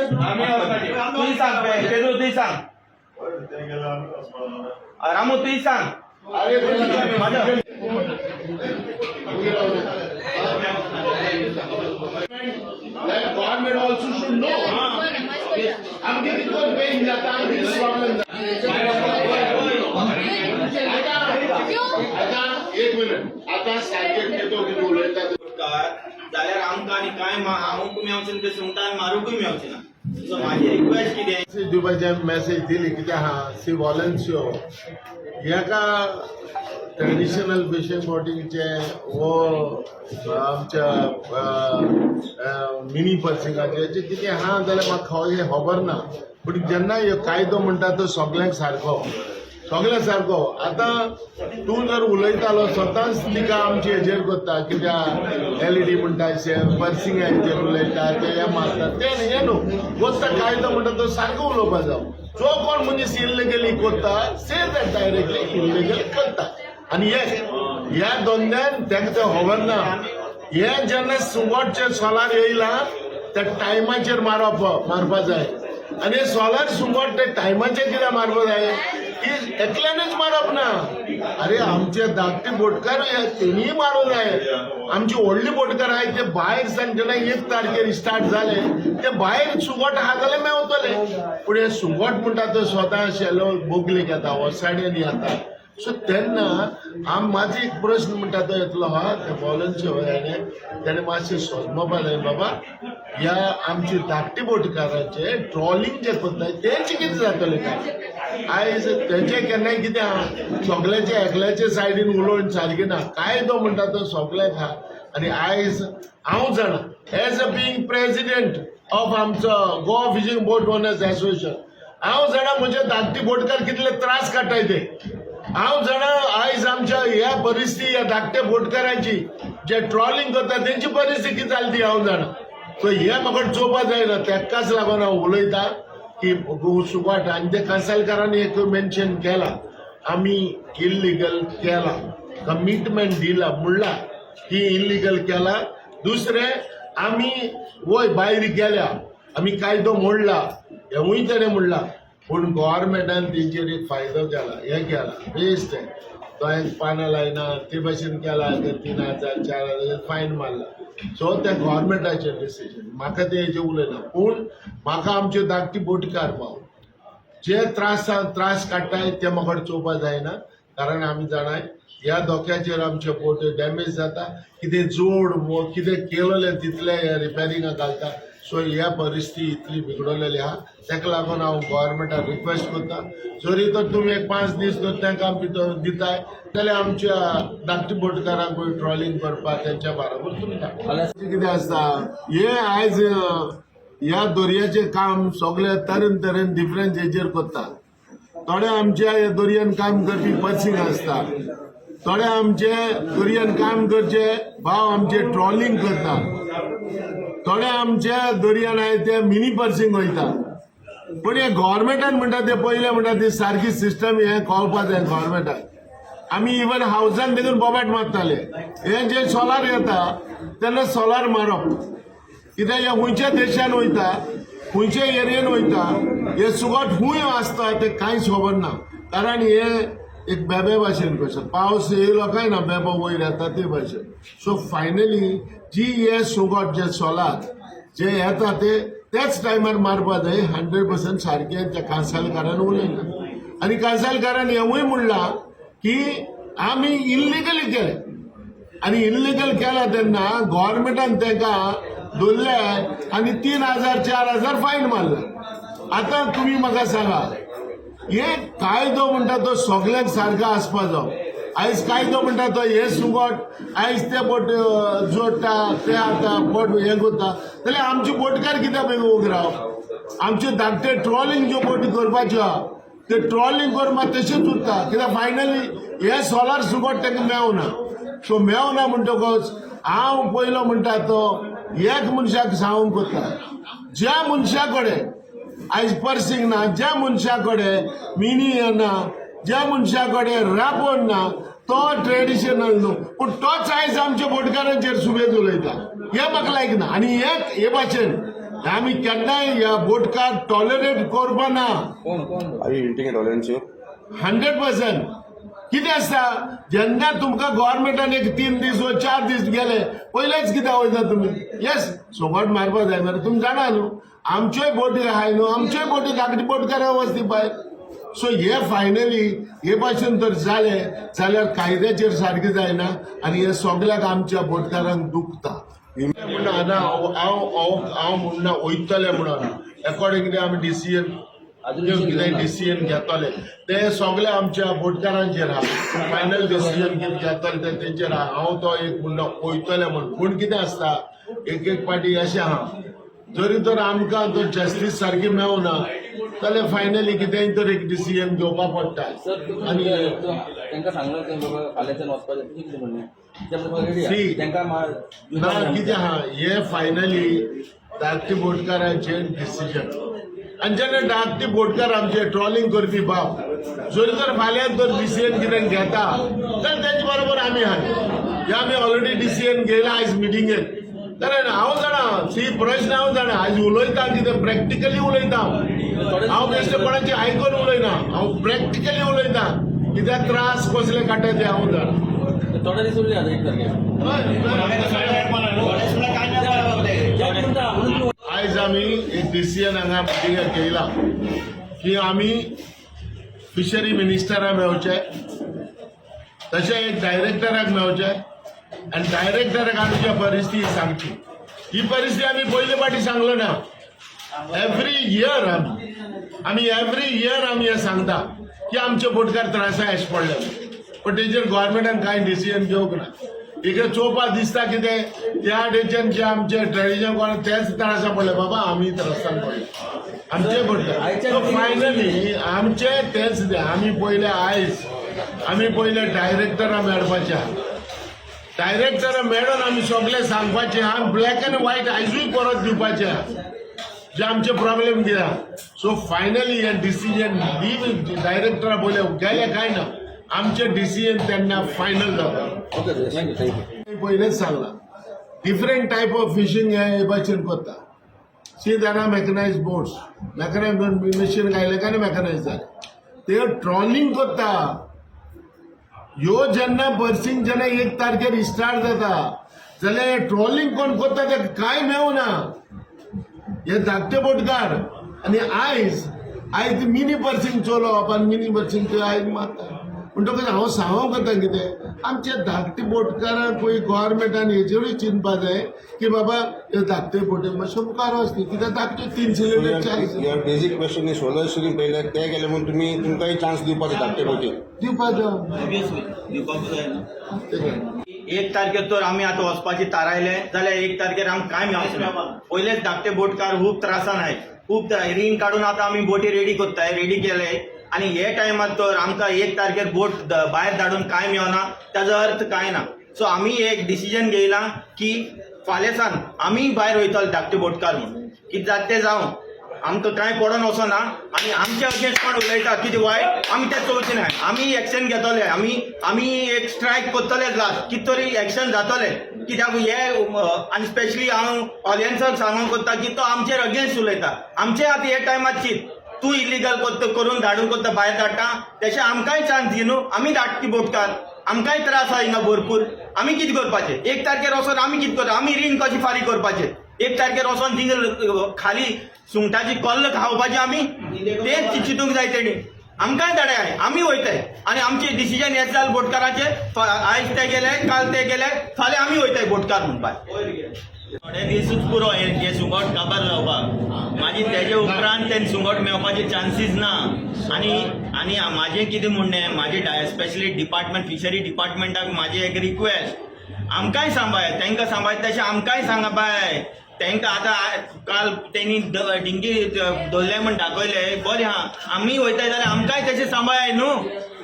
तुय सांग पेद्रू, तुय सांग. रामू, तुय सांग. अरे. That government also should know. आमगे कितको पेन जाता, आमगे कितें प्रॉब्लेम जाता. आता एक मिनिट, आता सारखे कितें कितें उलयता ते. जाल्यार आमकां आनी कांय हांवूंक मेवचें ना, ते सुंगटां मारूंकूय मेवचें ना. सो म्हाजी रिक्वेस्ट कितें? मेसेज दिवपाचे, मेसेज दिली कितें आहा, सी वॉलन्सियो हेका ट्रेडिशनल फिशींग बोटींगचे वो आमच्या मिनी पर्सिंगाचे हेचे कितें आहा जाल्यार म्हाका हें खबर ना. पूण जेन्ना ह्यो कायदो म्हणटा तो सगल्यांक सारको, सगळ्या सारको. आतां तूं जर उलयतालो स्वताच तिका आमचे हेजेर करता कित्याक एलईडी म्हणटा, पर्सिंग हेजेर उलयता, ते हे मारता, ते न्ही, हें न्हू गोत्ता. कायदो म्हणटा तो सारको उलोवपा जाव. जो कोण मनीस इल्लिगली करता, से that directly illegal करता. आनी हे ह्या धंद्यान ताका तें खबर ना. हे जेन्ना सुंगटचे सोलार येयला त्या टायमाचेर मारप मारपा जाय. आनी सोलार सुंगट ते टायमाचेर कित्याक मारपा जाय की एकल्यानूच मारप ना. अरे, आमचे धाकटे बोटकार तेणीय मारूं जाय. आमची व्हडली बोटकार आहाय ते भायर सान जेन्ना 1 तारखेर स्टार्ट जाले, ते भायर सुंगट आहा जाल्यार मेवतले. पूण हे सुंगट म्हणटा तो स्वता शेलो बोगलेक येता, वसाड्यांनी येता. सो तेन्ना आम म्हाजो एक प्रश्न म्हणटा तो येतलो हा, त्या वॉलन्सियो हेणे तेणें मातशें सोदपा जाय, बाबा, ह्या आमची धाकटी बोटकाराचे ट्रॉलिंग जे करता तेंचे कितें जातलें काय आयज? तेंचे केन्नाय कितें आहा, सगल्याचे एकल्याचे सायडीन उलोवन सारकें ना. कायदो म्हणटा तो सगल्याक आहा. आनी आयज हांव जाणा, as a being president of आमचो गोवा फिशींग बोट ओनर्स एसोसिएशन, हांव जाणा म्हजे धाकटी बोटकार कितले त्रास काडटाय ते. हांव जाणा आयज आमच्या ह्या परिस्थिती, ह्या धाकट्या बोटकारांची जे ट्रॉलिंग करता तेंची परिस्थिती कितें जाली ती हांव जाणा. सो हे म्हाका चोवपा जायना. तेकाच लागून हांव उलयता की सुगाट. आनी ते कांसालकारांनी एक मेन्शन केला, आमी इल्लिगल केला, कमिटमेंट दिला म्हणला की इल्लिगल केला. दुसरें, आमी वय भायर गेल्या, आमी कायदो मोडला हेंवूय तेणें म्हणलां. पूण गव्हर्मेंटान तेंचेर एक फायदो केला, हें केला बेस्ट. गोंयांत पानां लायना ते भशेन केला. 3000, 4000 फायन मारला. सो त्या गव्हर्मेंटाचेर डिसिजन, म्हाका ते हेजेर उलयना. पूण म्हाका आमच्यो धाकटी बोटकार भाव जे त्रास त्रास काडटाय ते म्हाका चोवपा जायना. कारण आमी जाणाय, ह्या धोक्याचेर आमचे बोट डॅमेज जाता, कितें जोड वो कितें केलेलें तितलें रिपेरिंगाक घालता. सो ह्या परिस्थिती इतली बिगडलेली आहा. ताका लागून हांव गव्हर्मेंटाक रिक्वेस्ट करता, जरी तर तुमी एक 5 दीस जर तांकां दिताय जाल्यार आमच्या धाकटी बोटकारांकूय ट्रॉलिंग करपाक तेंच्या बरोबर तुमी धाडटा. कितें आसता हे, आयज ह्या दर्याचें काम सगळे तरेन तरेन डिफरंट हेजेर करता. थोडे आमच्या ह्या दर्यान काम करपी पर्सिंग आसता, थोडे आमचे दर्यान काम करचे भाव आमचे ट्रॉलिंग करता, थोडे आमच्या दर्यान आहाय ते मिनी पर्सिंग वयता. पूण हे गव्हर्मेंटान म्हणटा ते पयले म्हणटा ती सारकी सिस्टम हें कळपा जाय गव्हर्मेंटाक. आमी इवन हावजान देखून बोबाट मारताले. हे जे सोलार येता तेन्ना सोलार मारप कित्याक, हे खंयच्या देशान वयता, खंयच्या एरियेन वयता, हे सुगट खूंय आसता ते कांयच खबर ना. कारण हे एक बेबे भाशेन कशें पावस येयलो काय ना बेबो वयर येता ते भाशेन. सो फायनली जी हे सुंगट जे सोलार जे येता ते त्याच टायमार मारपा जाय 100% सारकें. त्या कांसालकारान उलयला आनी कांसालकारान हेंवूय म्हणलां की आमी इल्लिगली केलें. आनी इल्लिगल केला तेन्ना गव्हर्मेंटान तांकां धरले आनी 3000, 4000 फायन मारला. आतां तुमी म्हाका सांगा, हे कायदो म्हणटा तो सगल्यांक सारको आसपा जाव. आयज कायदो म्हणटा तो हे सुंगट आयज ते बोट जोडटा, ते आतां बोट हें करता जाल्यार आमचे बोटकार कित्याक बेगीन उबे राव? आमचे धाकटे ट्रॉलिंग ज्यो बोटी करपाच्यो आहा ते ट्रॉलिंग करून मात तशेंच उरता. कित्याक फायनली हे सोलार सुंगट तांकां मेवना. सो मेवना म्हणटकच हांव पयलो म्हणटा तो एक मनशाक सांगूंक कोत्ता, ज्या मनशा कडेन आयज पर्सिंग ना, ज्या मनशा कडेन मिनी ना, ज्या मनशा कडेन राबण ना, तो ट्रेडिशनल न्हू, पूण तोच आयज आमच्या बोटकारांचेर सुबेज उलयता, हें म्हाका लायक ना. आनी हे हे भाशेन आमी केन्नाय ह्या बोटकार टॉलरेट करपा ना. Are you hinting at tolerance here? 100%. कितें आसता, जेन्ना तुमकां गोवोरमेंटान एक 3 दीस वा 4 दीस गेले, पयलेच कित्याक वयता तुमी? येस, सोगट मारपा जाय मरे. तुमी जाणा न्हू, आमच्योय बोटी आहाय न्हू, आमच्योय बोटी धाकटी बोटकारां वचती भायर. सो हे फायनली हे भाशेन जर जालें जाल्यार कायद्याचेर सारकें जायना आनी हे सगल्याक आमच्या बोटकारांक दुखता म्हणून आतां हांव हांव हांव हांव म्हणना वयतले म्हणून. एकॉर्डिंगली आमी डिसिजन कितें डिसिजन घेतले ते सगळे आमच्या बोटकारांचेर आहा. फायनल डिसिजन कितें घेतले ते तेंचेर आहा. हांव तो एक म्हणना वयतले म्हूण, पूण कितें आसता, एक एक पाटी अशें आहा, जरी तर आमकां जर जस्टीस सारकी मेवना जाल्यार फायनली कितेंय तर एक डिसिजन घेवपा पडटा. सर, आनी तांकां सांगलां तें बाबा फाल्यांच्यान वचपाचें, तुजें कितें म्हणणें? ते रेडी. See, तांकां ना, कितें आहा, हे फायनली धाकटी बोटकारांचे डिसिजन. आनी जेन्ना धाकटी बोटकार आमचे ट्रॉलिंग करपी बाब जरी तर फाल्यां जर डिसिजन कितें घेता जाल्यार तेजे बरोबर आमी आहाय. हे आमी ऑलरेडी डिसिजन घेयला आयज मिटिंगेक. कारण हांव जाणा सी प्रश्न, हांव जाणा आयज उलयता कितें, प्रॅक्टिकली उलयता हांव. हांव बेश्टे कोणाचें आयकून उलयना, हांव प्रॅक्टिकली उलयता. कित्याक त्रास कसले काडटा ते हांव जाणा. थोडे दीस उरले आतां 1 तारखेर. म्हणून तूं आयज आमी एक डिसिजन हांगा मिटिंगेक घेयला की आमी फिशरी मिनिस्टराक मेळचे, तशें एक डायरेक्टराक मेळचे आनी डायरेक्टराक आमची परिस्थिती सांगची. ही परिस्थिती आमी पयले फावटी सांगलो ना. एवरी इयर आमी एवरी इयर आमी हें सांगता की आमचे बोटकार त्रासा येश पडले, पण तेजेर गोवोरमेंटान कांय डिसिजन घेवंक ना. इकडे चोवपा दिसता कितें, त्या डेच्यान जे आमचे ट्रेडिशन कोण तेच त्रासा पडले. बाबा, आमी त्रासान पडले, आमचे पडले. फायनली आमचे तेच ते आमी पयले, आयज आमी पयले डायरेक्टरा मेळपाचे. डायरेक्टरा मेळोन आमी सगळे सांगपाचे हा, ब्लॅक अँड व्हायट आयजूय परत दिवपाचे आहा जे आमचे प्रॉब्लेम कितें. सो फायनली हे डिसिजन डायरेक्टरा पयले गेले काय ना, आमचे डिसिजन तेन्ना फायनल जाता. Okay sir, thank you, thank you. पयलेच सांगला, डिफरंट टायप ऑफ फिशींग हे भाशेन करता. सी, जाणा, मॅकनायज बोट्स, मॅकनायज मशीन घायले काय मॅकनायज जाले, ते ट्रॉलिंग करता. ह्यो जेन्ना पर्सिंग जेन्ना 1 तारखेर स्टार्ट जाता जाल्यार ट्रॉलिंग कोण करता ते कांय मेवना, हे धाकटे बोटकार. आनी आयज आयज मिनी पर्सिंग चलोवप आनी मिनी पर्सिंग आयज मारता. म्हणटकच हांव सांगूंक वता कितें, आमचे धाकटे बोटकारांक गोवोरमेंटान हेजेरूय चिंतपा जाय की बाबा हे धाकटे बोटी मातशे मुखार वचती, कित्याक धाकटे तीन सिलिंडर, चार cylinder. Your basic question is solar stream पयले ते गेले म्हणून तुमी तुमकांय चान्स दिवपाचो धाकटे बोटीक? दिवपाचो. ऑब्वियसली दिवपाकूच जाय न्हू. ते काय. 1 तारखेर तर आमी आतां वचपाची थारायलें जाल्यार 1 तारखेर आमकां कांय मेळचें ना. पयलेच धाकटे बोटकार खूब त्रासान आहाय, खूब रीण काडून आतां आमी बोटी रेडी करताय, रेडी केले आनी हे टायमार तर आमकां 1 तारखेर बोट भायर धाडून कांय मेळना, ताजो अर्थ कांय ना. सो आमी एक डिसिजन घेयलां की फाल्यां सान आमी भायर वयतले धाकटे बोटकार म्हणून. कितें जाता तें जावं, आमकां कांय पडोन वचना. आनी आमच्या अगेन्स्ट कोण उलयता कितें वायट, आमी तें चोवचे ना. आमी एक्शन घेतले, आमी एक स्ट्रायक करतले लास्ट, कितें तरी एक्शन जातलें. कित्याक हे आनी स्पेशली हांव ऑडियन्साक सांगूंक कोत्ता की तो आमचेर अगेन्स्ट उलयता, आमचे आतां हे टायमार चिंत, तूं इलिगल करता करून धाडून करता भायर धाडटा, तशें आमकांय चान्स दी न्हू. आमी धाडटी बोटकार, आमकांय त्रास आहा हिंगा भरपूर. आमी कितें करपाचें 1 तारखेर वचोन? आमी कितें करता? आमी रीण कशें फारीक करपाचें 1 तारखेर वचोन? थिंग खाली सुंगटाची कल्ल खावपाची आमी, तेच चिंतूंक जाय तेणी. आमकांय धाडाय, आमी वयताय. आनी आमचे डिसिजन हें जालें बोटकाराचें. आयज ते गेले, काल ते गेले, फाल्यां आमी वयताय बोटकार म्हूण भायर. थोडे दिसूच पुरो हे हे सुंगट काबार जावपाक. मागीर तेजे उपरांत ते सुंगट मेळपाचे चान्सीस ना. आनी म्हाजें कितें म्हणणें, म्हाजें स्पेशली डिपार्टमेंट, फिशरी डिपार्टमेंटाक म्हाजें एक रिक्वेस्ट, आमकांय सांबाळ. तांकां सांबाळ तशें आमकांय सांगा बाय. तांकां आतां काल तेणी डिंगी धरले म्हण दाखयले, बरें आहा. आमी वयताय जाल्यार आमकांय तशें सांबाळ न्हू.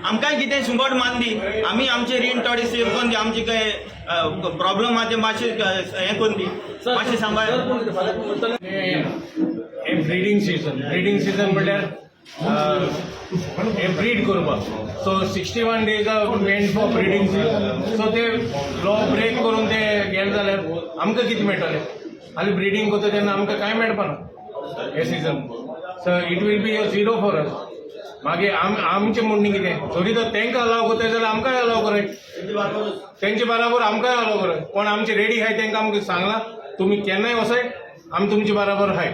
आमकांय कितें सुंगट मान दी, आमी आमचें रीण थोडें सेव करून दी, आमचे काय प्रॉब्लम आहा ते मातशें हें करून दी, मातशें सांबाळ. सर, पूण फाल्यां वयतले. हे ब्रिडींग सीजन, ब्रिडींग सीजन म्हणल्यार हे ब्रीड करपाक. So 61 days are meant for breeding season. So ते लॉ ब्रेक करून ते गेले जाल्यार आमकां कितें मेळटलें? आनी ब्रिडींग करता तेन्ना आमकां कांय मेळपाना हे season. So it will be a zero for us. मागीर आमचें म्हणणें कितें, जरी तर तांकां अलाव करताय जाल्यार आमकांय अलाव कराय, तेंचे बराबर आमकांय अलाव कराय. कोण आमचे रेडी आहाय तांकां आमकां सांगलां, तुमी केन्नाय वसाय, आमी तुमचे बराबर आहाय.